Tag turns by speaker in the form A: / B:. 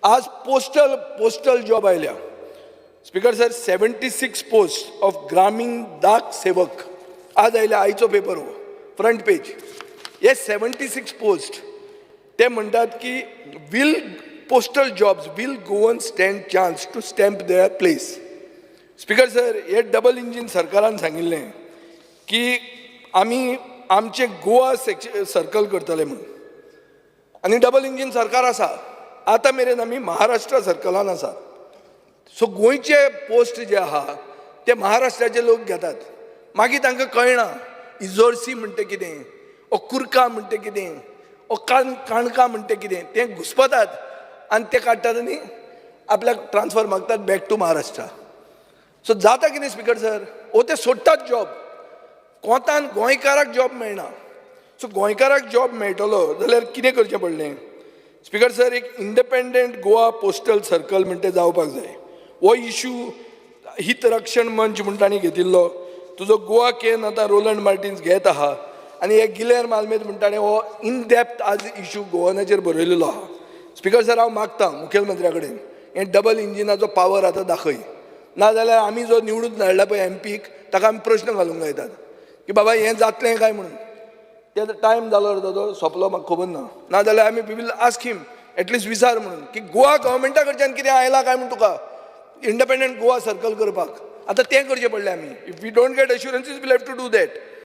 A: आज postal job आयल्या, speaker sir. 76 post of ग्रामीण डाक सेवक आज आयल्या. आयचो पेपर हो, फ्रंट पेज. हे 76 पोस्ट, ते म्हणटात की will postal jobs, will Goan stand chance to stamp their place? Speaker sir, हे डबल इंजीन सरकारान सांगिल्लें की आमी आमचें गोवा सर्कल करतले म्हणून आनी डबल इंजीन सरकार आसा. आतां मेरेन आमी महाराष्ट्र सर्कलान आसा. सो गोंयचे पोस्ट जे आहा ते महाराष्ट्राचे लोक घेतात. मागीर तांकां कळना इजोर्सी म्हणटा कितें, ओ कुर्का म्हणटा कितें, ओ काणका म्हणटा कितें. ते घुसपतात आनी ते काडटात आनी आपल्याक ट्रान्सफर मागतात बॅक टू महाराष्ट्र. सो जाता कितें, स्पिकर सर, ओ ते सोडटात जॉब. कोंतान गोंयकाराक जॉब मेळना. सो गोंयकाराक जॉब मेळटलो जाल्यार कितें करचें पडलें, स्पिकर सर? एक इंडिपेंडंट गोवा पोस्टल सर्कल म्हणटा जावपाक जाय. हो इशू हितरक्षण मंच म्हूण तांणी घेतिल्लो. तुजो गोवा can आतां रोलंड मार्टिन्स घेत आहा आनी हे गिलेर मालमेत म्हणटा ताणें हो इन डेप्थ आज इशू गोवनाचेर बरयलेलो आहा. स्पिकर सर, हांव मागता मुखेलमंत्र्या कडेन, हें डबल इंजिनाचो पावर आतां दाखय, नाजाल्यार आमी जो निवडून धाडला पळय एमपीक, ताका आमी प्रश्न घालूंक लायतात की बाबा, हें जातलें काय म्हणून. ते टायम जालो रे, तो सोंपलो, म्हाका खबर ना. नाजाल्यार आमी we will ask him, at least विचार म्हणून की गोवा गव्हर्मेंटा कडच्यान कितें आयलां काय म्हूण तुका इंडिपेंडंट गोवा सर्कल करपाक. आतां तें करचें पडलें आमी. If we don't get assurances, we'll have to do that.